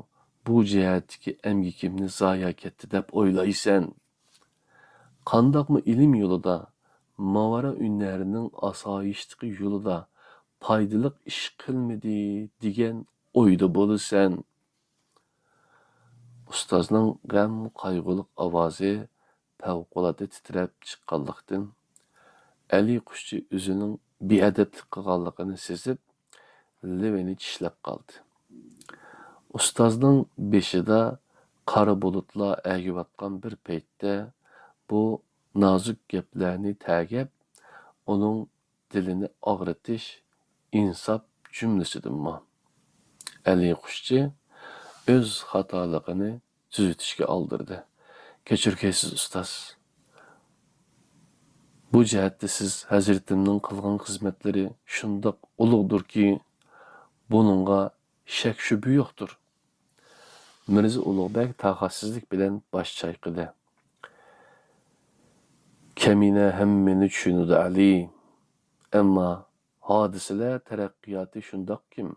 بۇ جەھەتتىكى ئەمگىكىمنى زايە كەتتى دەپ ئويلايسەن؟ قانداقمۇ ئىلىم يولىدا، ماۋارا ئۈنەرنىڭ ئاسايىشلىقى يولىدا پايدىلىق ئىش قىلمىدى دېگەن ئويدا بولىسەن؟ ئۇستازنىڭ غەم قايغۇلۇق ئاۋازى پەۋقۇلئاددە تىترەپ چىققانلىقتىن، ئەلى قۇشچى ئۆزىنىڭ بىئەدەپلىك قىلغانلىقىنى سېزىپ، لېۋىنى چىشلەپ قالدى. ئۇستازنىڭ بېشىدا قارا بۇلۇتلار ئەگىۋاتقان بىر پەيتتە، بۇ نازۇك گەپلەرنى تەگەپ، ئۇنىڭ دىلىنى ئاغرىتىش ئىنساپ جۈملىسىدىنمۇ؟ ئەلى قۇشچى ئۆز خاتالىقىنى تۈزىتىشكە ئالدىرىدى. كەچۈرگەيسىز، ئۇستاز. بۇ جەھەتتە سىز ھەزرىتىمنىڭ قىلغان خىزمەتلىرى شۇنداق ئۇلۇغدۇركى، بۇنىڭغا شەك-شۈبھە يوقتۇر. مىرزا ئۇلۇغ بەگ تاقەتسىزلىك بىلەن باش چايقىدى. كەمىنە ھەممىنى چۈشىنىدۇ، ئەلى. ئەمما ھادىسىلەر تەرەققىياتى شۇنداقكىم،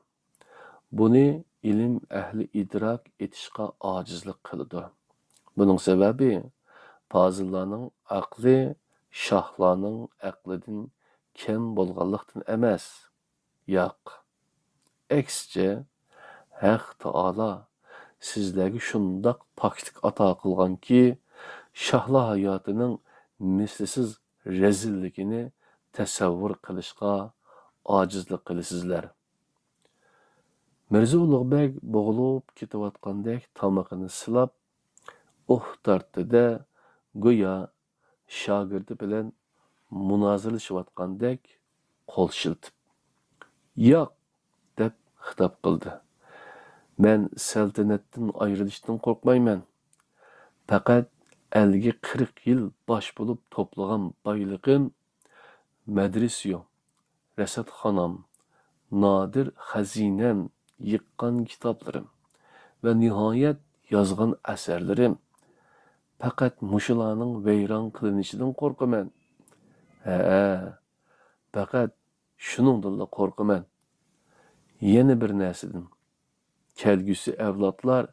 بۇنى ئىلىم ئەھلى ئىدراك ئېتىشقا ئاجىزلىق قىلىدۇ. بۇنىڭ سەۋەبى پازىللارنىڭ ئەقلى شاھلارنىڭ ئەقلىدىن كەم بولغانلىقتىن ئەمەس. ياق. ئەكسىچە، ھەق تائالا سىزلەرگە شۇنداق پاكلىق ئاتا قىلغانكى، شاھلار ھاياتىنىڭ مىسلىسىز رەزىللىكىنى تەسەۋۋۇر قىلىشقا ئاجىزلىق قىلىسىزلەر. مىرزا ئۇلۇغ بەگ بوغۇلۇپ كېتىۋاتقاندەك تامىقىنى سىلاپ، ئۇھ تارتتى-دە، گويا شاگىرتى بىلەن مۇنازىرىلىشىۋاتقاندەك قول شىلتىپ، «ياق!» دەپ خىتاب قىلدى. «مەن سەلتەنەتتىن ئايرىلىشتىن قورقمايمەن. پەقەت ئەلگە قىرىق يىل باش بولۇپ توپلىغان بايلىقىم، مەدرىسىيۇ، رەسەتخانام، نادىر خەزىنەم، يىغقان كىتابلىرىم ۋە نىھايەت يازغان ئەسەرلىرىم، پەقەت مۇشۇلارنىڭ ۋەيران قىلىنىشىدىن قورقىمەن. ھەئە، پەقەت شۇنىڭدىنلا قورقىمەن. يەنە بىر نەرسىدىن، كەلگۈسى ئەۋلادلار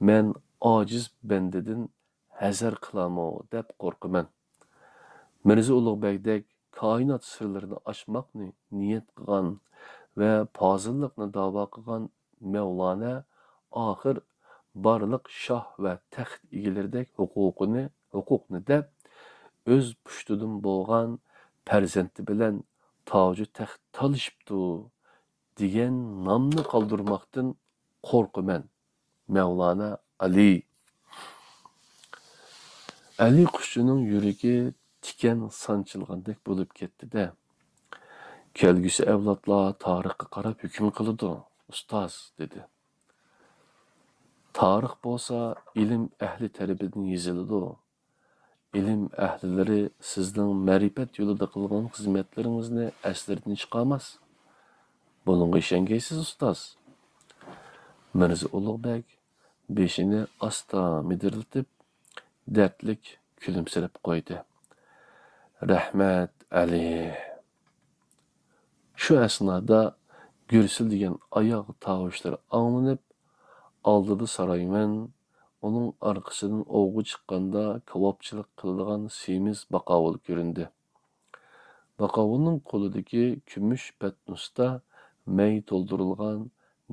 مەن ئاجىز بەندىدىن ھەزەر قىلارمۇ دەپ قورقىمەن. مىرزا ئۇلۇغ بەگدەك كائىنات سىرلىرىنى ئاچماقنى نىيەت قىلغان ۋە پازىللىقنى داۋا قىلغان مەۋلانا ئاخىر بارلىق شاھ ۋە تەخت ئىگىلىرىدەك ھوقۇقىنى، ھوقۇقنى دەپ، ئۆز پۇشتىدىن بولغان پەرزەنتى بىلەن تاجۇ تەخت تالىشىپتۇ دېگەن نامنى قالدۇرماقتىن قورقىمەن. مەۋلانا ئەلى. ئەلى قۇشچىنىڭ يۈرىكى تىكەن سانچىلغاندەك بولۇپ كەتتى-دە، كەلگۈسى ئەۋلادلار تارىخقا قاراپ ھۆكۈم قىلىدۇ، ئۇستاز، دېدى. تارىخ بولسا ئىلىم ئەھلى تەرىپىدىن يېزىلىدۇ. ئىلىم ئەھلىلىرى سىزنىڭ مەرىپەت يولىدا قىلغان خىزمەتلىرىڭىزنى ئەسلىرىدىن چىقارماس. بۇنىڭغا ئىشەنگەيسىز، ئۇستاز. مىرزا ئۇلۇغ بەگ بېشىنى ئاستا مىدىرلىتىپ، دەردلىك كۈلۈمسىرەپ قويدى. رەھمەت، ئەلى. شۇ ئەسنادا گۈرسۈلدىگەن ئاياغ تاۋۇشلىرى ئاڭلىنىپ، ئالدىدا سارايمەن، ئۇنىڭ ئارقىسىدىن ئوۋغا چىققاندا كاۋاپچىلىق قىلىدىغان سېمىز باقاۋۇل كۆرۈندى. باقاۋۇلنىڭ قولىدىكى كۈمۈش پەتنۇستا مەي تولدۇرۇلغان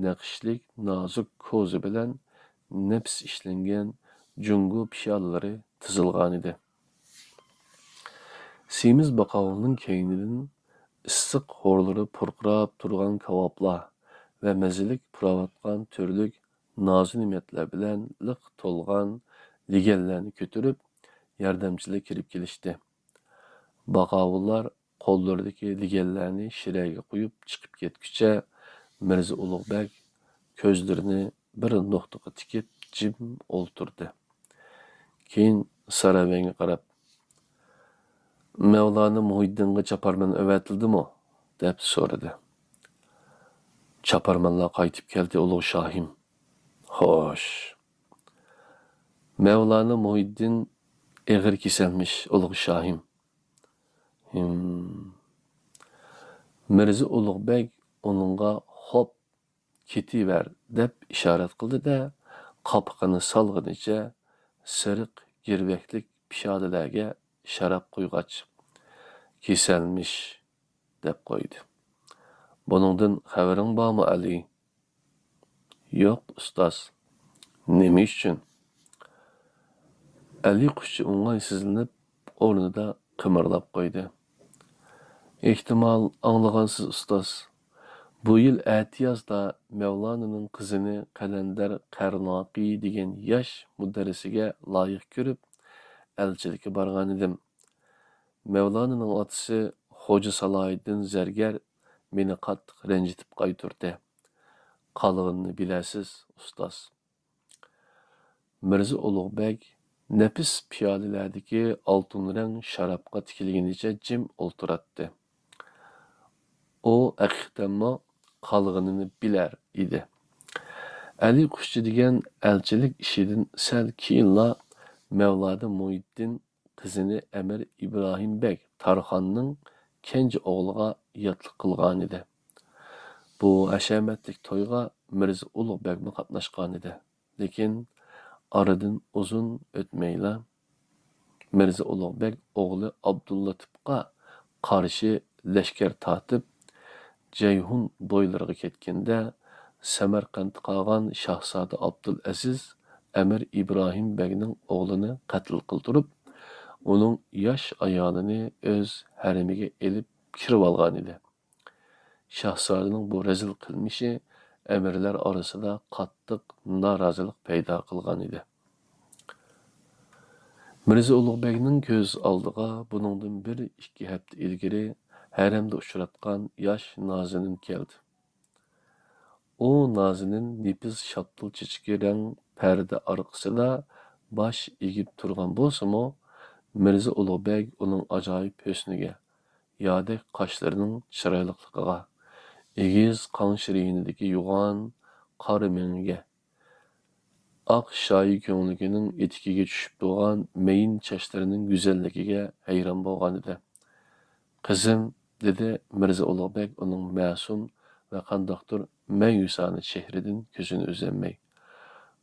نەقىشلىك نازۇك كوزا بىلەن نەپىس ئىشلەنگەن جۇڭگو پىيالىلىرى تىزىلغانىدى. سېمىز باقاۋۇلنىڭ كەينىدىن ئىسسىق ھورلىرى پۇرقىراپ تۇرغان كاۋاپلار ۋە مەززىلىك پۇراۋاتقان تۈرلۈك نازۇنېمەتلەر بىلەن لىق تولغان لېگەنلەرنى كۆتۈرۈپ، ياردەمچىلەر كىرىپ كېلىشتى. باقاۋۇللار قوللىرىدىكى لېگەنلەرنى شىرەگە قويۇپ چىقىپ كەتكۈچە، مىرزا ئۇلۇغ بەگ كۆزلىرىنى بىر نۇقتىغا تىكىپ جىم ئولتۇردى. كېيىن ساراۋەنگە قاراپ، «مەۋلانا مۇھىددىنغا چاپارمەن ئەۋەتىلدىمۇ؟» دەپ سورىدى. «چاپارمەنلەر قايتىپ كەلدى، ئۇلۇغ شاھىم.» «خوش.» «مەۋلانا مۇھىددىن ئېغىر كېسەلمىش، ئۇلۇغ شاھىم.» «ھىم.» مىرزا ئۇلۇغ بەگ ئۇنىڭغا «خوپ، كېتىۋەر» دەپ ئىشارەت قىلدى-دە، قاپىقىنى سالغىنىچە سېرىق گىرۋەكلىك پىيالىلەرگە شاراب قۇيغاچ، «كېسەلمىش» دەپ قويدى. «بۇنىڭدىن خەۋىرىڭ بارمۇ، ئەلى؟» «يوق، ئۇستاز.» «نېمە ئۈچۈن؟» ئەلى قۇشچى ئوڭايسىزلىنىپ، ئورنىدا قىمىرلاپ قويدى. «ئېھتىمال، ئاڭلىغانسىز، ئۇستاز. بۇ يىل ئەتىيازدا مەۋلانىنىڭ قىزىنى قەلەندەر قەرناقى دېگەن ياش مۇدەررىسىگە لايىق كۆرۈپ، ئەلچىلىككە بارغانىدىم. مەۋلانىنىڭ ئاتىسى خوجا سالاھىدىن زەرگەر مېنى قاتتىق رەنجىتىپ قايتۇردى. قالغىنىنى بىلەسىز، ئۇستاز.» مىرزا ئۇلۇغ بەگ نەپىس پىيالىلەردىكى ئالتۇن رەڭ شارابقا تىكىلگىنىچە جىم ئولتۇراتتى. ئۇ ھەقىقەتەنمۇ قالغىنىنى بىلەر ئىدى. ئەلى قۇشچى دېگەن ئەلچىلىك ئىشىدىن سەل كېيىنلا مەۋلانا مۇھىددىن قىزىنى ئەمىر ئىبراھىم بەگ تارخاننىڭ كەنجى ئوغلىغا ياتلىق قىلغانىدى. بۇ ھەشەمەتلىك تويغا مىرزا ئۇلۇغ بەگمۇ قاتناشقانىدى. لېكىن ئارىدىن ئۇزۇن ئۆتمەيلا، مىرزا ئۇلۇغ بەگ ئوغلى ئابدۇللاتىپقا قارشى لەشكەر تارتىپ، جەيھۇن بويلىرىغا كەتكەندە، سەمەرقەنتتە قالغان شاھزادە ئابدۇلئەزىز ئەمىر ئىبراھىم بەگنىڭ ئوغلىنى قەتل قىلدۇرۇپ، ئۇنىڭ ياش ئايالىنى ئۆز ھەرىمىگە ئېلىپ كىرىۋالغانىدى. شاھزادىنىڭ بۇ رەزىل قىلمىشى ئەمىرلەر ئارىسىدا قاتتىق نارازىلىق پەيدا قىلغانىدى. مىرزا ئۇلۇغ بەگنىڭ كۆز ئالدىغا بۇنىڭدىن بىر ئىككى ھەپتە ئىلگىرى ھەرەمدە ئۇچراتقان ياش نازىنىن كەلدى. ئۇ نازىنىن نېپىز شاپتۇل چېچىكى رەڭ پەردە ئارقىسىدا باش ئېگىپ تۇرغان بولسىمۇ، مىرزا ئۇلۇغ بەگ ئۇنىڭ ئاجايىپ ھۆسنىگە، يادەك قاشلىرىنىڭ چىرايلىقلىقىغا، ئېگىز قاڭشىرى يېنىدىكى يوغان قارا مېڭىگە، ئاق شايى كۆڭلىكىنىڭ ئېتىكىگە چۈشۈپ تۇرغان مەيىن چاچلىرىنىڭ گۈزەللىكىگە ھەيران بولغانىدى. «قىزىم»، دېدى مىرزا ئۇلۇغ بەگ ئۇنىڭ مەسۇم ۋە قانداقتۇر مەيۈسانە چېھرىدىن كۆزىنى ئۈزەلمەي.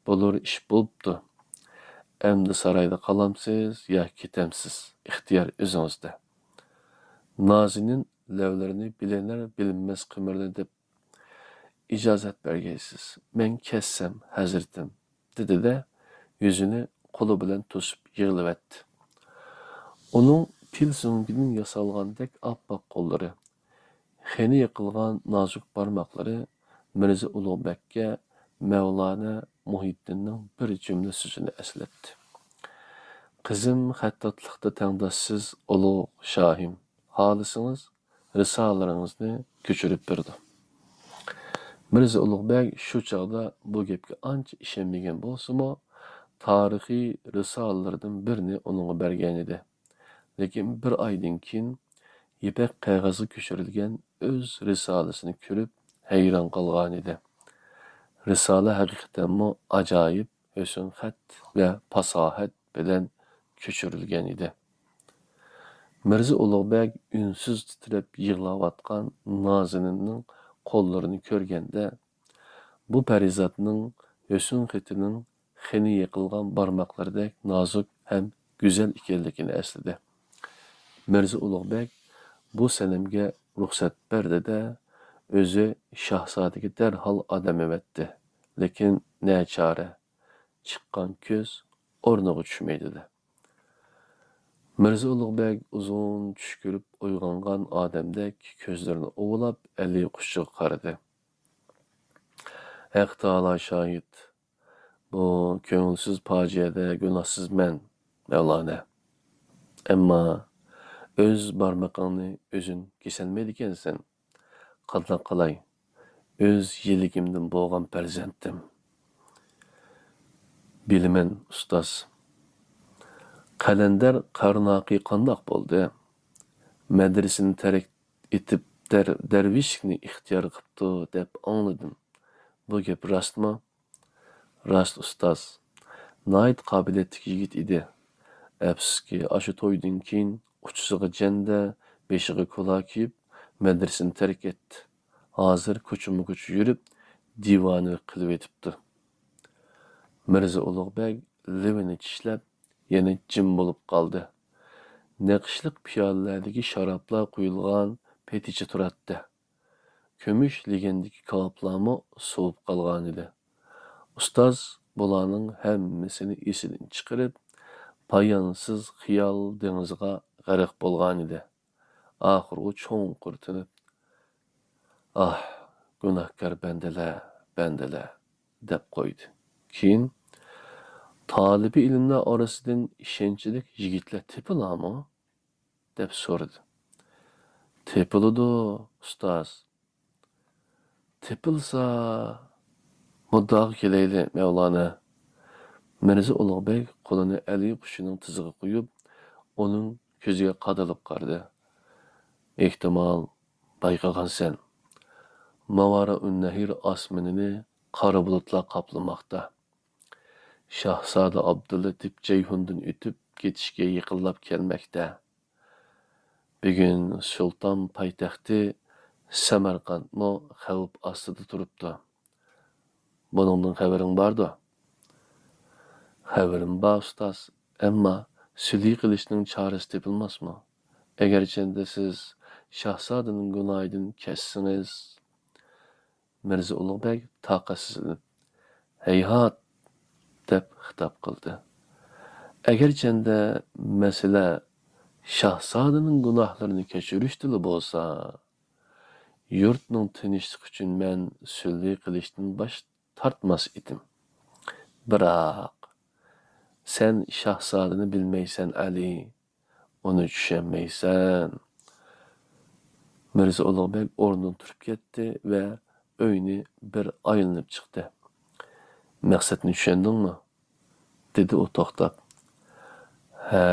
«بولۇر ئىش بولۇپتۇ. ئەمدى سارايدا قالامسىز ياكى كېتەمسىز، ئىختىيار ئۆزىڭىزدە.» نازىنىن لەۋلىرىنى بىلىنەر-بىلىنمەس قىمىردىتىپ، «ئىجازەت بەرگەيسىز، مەن كەتسەم، ھەزرىتىم» دېدى-دە، يۈزىنى قولى بىلەن توسۇپ يىغلىۋەتتى. ئۇنىڭ پىل سۆڭىكىدىن ياسالغاندەك ئاپئاق قوللىرى، خېنە يېقىلغان نازۇك بارماقلىرى مىرزا ئۇلۇغبەگكە مەۋلانا مۇھىتدىننىڭ بىر جۈملە سۆزىنى ئەسلەتتى: «قىزىم خەتتاتلىقتا تەڭداشسىز، ئۇلۇغ شاھىم. خالىسىڭىز، رىسالىلىرىڭىزنى كۆچۈرۈپ بېرىدۇ.» مىرزا ئۇلۇغبەگ شۇ چاغدا بۇ گەپكە ئانچە ئىشەنمىگەن بولسىمۇ، تارىخىي رىسالىلىرىدىن بىرنى ئۇنىڭغا بەرگەنىدى. لېكىن بىر ئايدىن كېيىن يىپەك قەغەزگە كۆچۈرۈلگەن ئۆز رىسالىسىنى كۆرۈپ ھەيران قالغانىدى. رىسالە ھەقىقەتەنمۇ ئاجايىپ ھۆسن خەت ۋە پاساھەت بىلەن كۆچۈرۈلگەن ئىدى. مىرزا ئۇلۇغبەگ ئۈنسىز تىترەپ يىغلاۋاتقان نازىنىننىڭ قوللىرىنى كۆرگەندە، بۇ پەرىزاتنىڭ ھۆسن خېتىنىڭ خېنە يېقىلغان بارماقلىرىدەك نازۇك ھەم گۈزەل ئىكەنلىكىنى ئەسلىدى. مىرزا ئۇلۇغبەگ بۇ سەنەمگە رۇخسەت بەردى-دە، ئۆزى شاھزادىگە دەرھال ئادەم ئەۋەتتى. لېكىن نەچارە، چىققان كۆز ئورنىغا چۈشمەيدۇ-دە. مىرزا ئۇلۇغبەگ ئۇزۇن چۈش كۆرۈپ ئويغانغان ئادەمدەك كۆزلىرىنى ئۇۋىلاپ ئەلى قۇشىغا قارىدى. ھەق تائالا شاھىت، بۇ كۆڭۈلسىز پاجىئەدە گۇناھسىز مەن، مەۋلانا. ئەمما ئۆز بارمىقىڭنى ئۆزۈڭ كېسەلمەيدىكەنسەن. قانداق قىلاي؟ ئۆز يىلىكىمدىن بولغان پەرزەنتىم. بىلىمەن، ئۇستاز. قەلەندەر قارناقى قانداق بولدى؟ مەدرىسىنى تەرك ئېتىپ، دەر-، دەرۋىشلىكنى ئىختىيار قىپتۇ، دەپ ئاڭلىدىم. بۇ گەپ راستمۇ؟ راست، ئۇستاز. ناھايىتى قابىلىيەتلىك يىگىت ئىدى. ئەپسۇسكى، ئاشۇ تويدىن كېيىن ئۇچىسىغا جەندە، بېشىغا كۇلا كىيىپ، مەدرىسىنى تەرك ئەتتى. ھازىر كوچىمۇ كوچا يۈرۈپ، دىۋانىلىق قىلىۋېتىپتۇ. مىرزا ئۇلۇغبەگ لېۋىنى چىشلەپ، يەنە جىم بولۇپ قالدى. نەقىشلىق پىيالىلەردىكى شارابلار قۇيۇلغان پېتىچە تۇراتتى. كۈمۈش لېگەندىكى كاۋاپلارمۇ سوۋۇپ قالغانىدى. ئۇستاز بۇلارنىڭ ھەممىسىنى ئېسىدىن چىقىرىپ، پايانسىز خىيال دېڭىزىغا غەرق بولغانىدى. ئاخىرى ئۇ چوڭقۇر تىنىپ، «ئاھ، گۇناھكار بەندىلەر، بەندىلەر» دەپ قويدى. كېيىن، «تالىبى ئىلىملەر ئارىسىدىن ئىشەنچلىك يىگىتلەر تېپىلامۇ؟» دەپ سورىدى. «تېپىلىدۇ، ئۇستاز. تېپىلسا، مۇددىئاغا كېلەيلى، مەۋلانا.» مىرزا ئۇلۇغبەگ قولىنى ئەلى قۇشىنىڭ تىزىغا قويۇپ، ئۇنىڭ كۆزىگە قادىلىپ قارىدى. «ئېھتىمال، بايقىغانسەن. ماۋارائۇننەھىر ئاسمىنىنى قارا بۇلۇتلار قاپلىماقتا. شاھزادە ئابدۇللېتىپ جەيھۇندىن ئۆتۈپ كېتىشكە يېقىنلاپ كەلمەكتە. بۈگۈن سۇلتان پايتەختى سەمەرقەنتمۇ خەۋپ ئاستىدا تۇرۇپتۇ. بۇنىڭدىن خەۋىرىڭ باردۇ؟» «خەۋىرىم بار، ئۇستاز. ئەمما سۈلھى قىلىشنىڭ چارىسى تېپىلماسمۇ؟ ئەگەرچەندە سىز شاھزادىنىڭ گۇناھىدىن كەچسىڭىز...» مىرزا ئۇلۇغبەگ تاقەتسىزلىنىپ، «ھەيھات!» دەپ خىتاب قىلدى. «ئەگەرچەندە مەسىلە شاھزادىنىڭ گۇناھلىرىنى كەچۈرۈشتىلا بولسا، يۇرتنىڭ تىنچلىقى ئۈچۈن مەن سۈلھى قىلىشتىن باش تارتماس ئىدىم. بىراق، سەن شاھزادىنى بىلمەيسەن، ئەلى. ئۇنى چۈشەنمەيسەن.» مىرزا ئۇلۇغبەگ ئورنىدىن تۇرۇپ كەتتى ۋە ئۆينى بىر ئايلىنىپ چىقتى. «مەقسەتنى چۈشەندىڭمۇ؟» دېدى ئۇ توختاپ. «ھە،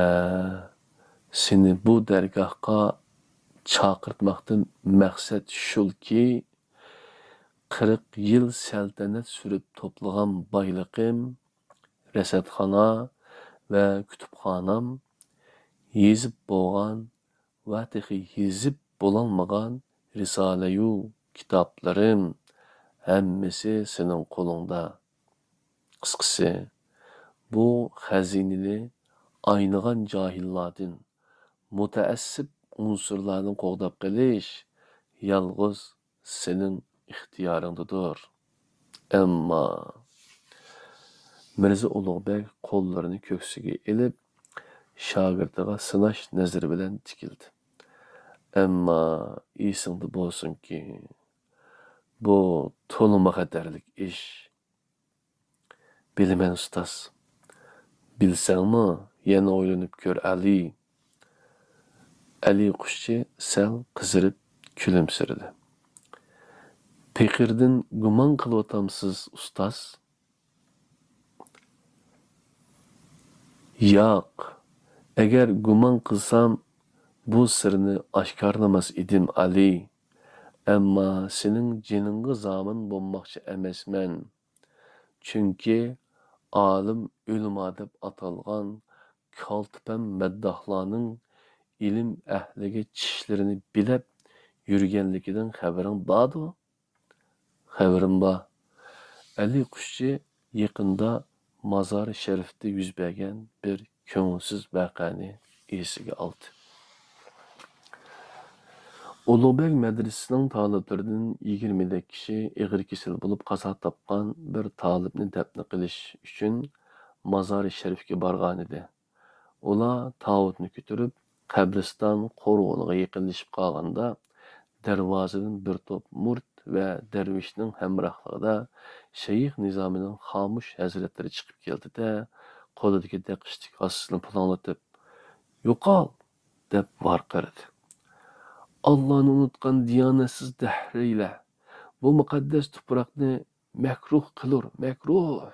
سېنى بۇ دەرگاھقا چاقىرتماقتىن مەقسەت شۇلكى، قىرىق يىل سەلتەنەت سۈرۈپ توپلىغان بايلىقىم، رەسەتخانا ۋە كۇتۇپخانام، يېزىپ بولغان ۋە تېخى يېزىپ بولالمىغان رىسالەيۇ كىتابلىرىم، ھەممىسى سېنىڭ قولۇڭدا. قىسقىسى، بۇ خەزىنىنى ئاينىغان جاھىللاردىن، مۇتەئەسسىپ ئۇنسۇرلارنى قوغداپ قېلىش يالغۇز سېنىڭ ئىختىيارىڭدىدۇر. ئەمما مىرزا ئۇلۇغبەگ قوللىرىنى كۆكسىگە ئېلىپ، شاگىرتىغا سىناش نەزىرى بىلەن تىكىلدى. ئەمما ئېسىڭدە بولسۇنكى، بۇ تولىمۇ خەتەرلىك ئىش. بىلىمەن، ئۇستاز. بىلسەڭمۇ، يەنە ئويلىنىپ كۆر، ئەلى. ئەلى قۇشچى سەل قىزىرىپ كۈلۈمسىرىدى. پېقىردىن گۇمان قىلىۋاتامسىز، ئۇستاز؟ ياق، ئەگەر گۇمان قىلسام، بۇ سىرنى ئاشكارىلىماس ئىدىم، ئەلى. ئەمما سېنىڭ جېنىڭغا زامىن بولماقچى ئەمەسمەن. چۈنكى ئالىم، ئۆلىما دەپ ئاتالغان كالتىپەم مەدداھلارنىڭ ئىلىم ئەھلىگە چىشلىرىنى بىلەپ يۈرگەنلىكىدىن خەۋىرىڭ باردۇ؟ خەۋىرىم بار. ئەلى قۇشچى يېقىندا مازار شەرىفتە يۈز بەرگەن بىر كۆڭۈلسىز ۋەقەنى ئېسىگە ئالدى. ئۇلۇغبەگ مەدرىسىسىنىڭ تالىپلىرىدىن يىگىرمىدەك كىشى ئېغىر كېسەل بولۇپ قازا تاپقان بىر تالىپنى دەپنە قىلىش ئۈچۈن مازار شەرىفكە بارغانىدى. ئۇلار تاۋۇتنى كۆتۈرۈپ، قەبرىستان قورغىنىغا يېقىنلىشىپ قالغاندا، دەرۋازىدىن بىر توپ مۇرىت ۋە دەرۋىشنىڭ ھەمراھلىقىدا شەيخ نىزامىدىن خامۇش ھەزرەتلىرى چىقىپ كەلدى-دە، قولىدىكى دەقىشتىك ھاسىسىنى پۇلاڭلىتىپ، «يوقال!» دەپ ۋارقىرىدى. «ئاللانى ئۇنتقان دىيانەتسىز دەھرىيلەر! بۇ مۇقەددەس تۇپراقنى مەكرۇھ قىلۇر، مەكرۇھ!»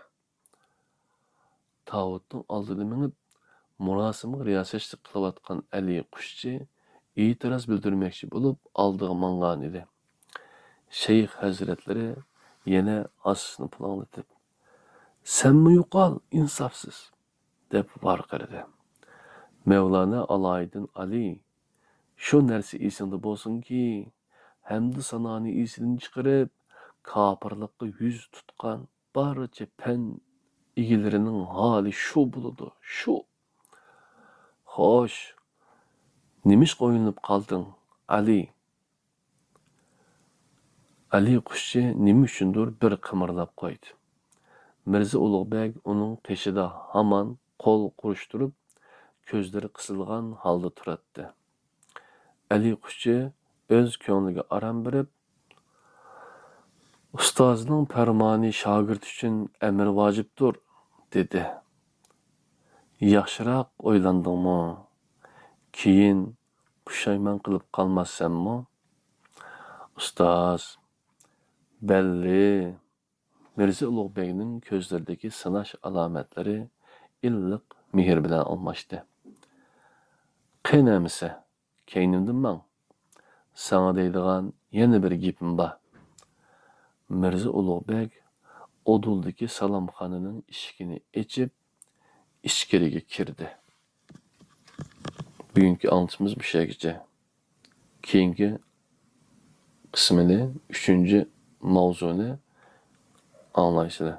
تاۋۇتنىڭ ئالدىدا مېڭىپ، مۇراسىمغا رىياسەتچىلىك قىلىۋاتقان ئەلى قۇشچى ئېتىراز بىلدۈرمەكچى بولۇپ، ئالدىغا ماڭغانىدى. شەيخ ھەزرەتلىرى يەنە ھاسىسىنى پۇلاڭلىتىپ، «سەنمۇ يوقال، ئىنساپسىز!» دەپ ۋارقىرىدى. مەۋلانا ئالايىدىن ئالىي، شۇ نەرسە ئېسىڭدە بولسۇنكى، ھەمدۇ سانانى ئېسىدىن چىقىرىپ، كاپىرلىققا يۈز تۇتقان بارچە پەن ئىگىلىرىنىڭ ھالى شۇ بولىدۇ، شۇ. خوش، نېمىشقا ئويلىنىپ قالدىڭ، ئەلى؟ ئەلى قۇشچى نېمە ئۈچۈندۇر بىر قىمىرلاپ قويدى. مىرزا ئۇلۇغبەگ ئۇنىڭ قېشىدا ھامان قول قوشتۇرۇپ، كۆزلىرى قىسىلغان ھالدا تۇراتتى. ئەلى قۇشچى ئۆز كۆڭلىگە ئارام بېرىپ، «ئۇستازنىڭ پەرمانى شاگىرت ئۈچۈن ئەمرى ۋاجىپتۇر» دېدى. «ياخشىراق ئويلاندىڭمۇ؟ كېيىن پۇشايمان قىلىپ قالماسسەنمۇ؟» «ئۇستاز، بەللى.» مىرزا ئۇلۇغبەگنىڭ كۆزلىرىدىكى سىناش ئالامەتلىرى ئىللىق مېھىر بىلەن ئالماشتى. «قېنى ئەمىسە، كەينىمدىن ماڭ. ساڭا دەيدىغان يەنە بىر گېپىم بار.» مىرزا ئۇلۇغبەگ ئۇدۇلدىكى سالامخانىنىڭ ئىشىكىنى ئېچىپ، ئىچكىرىگە كىردى. بۈگۈنكى ئاڭلىتىشىمىز مۇشۇ يەرگىچە. كېيىنكى قىسمىنى، ئۈچىنچى ماۋزۇنى ئاڭلايسىلەر.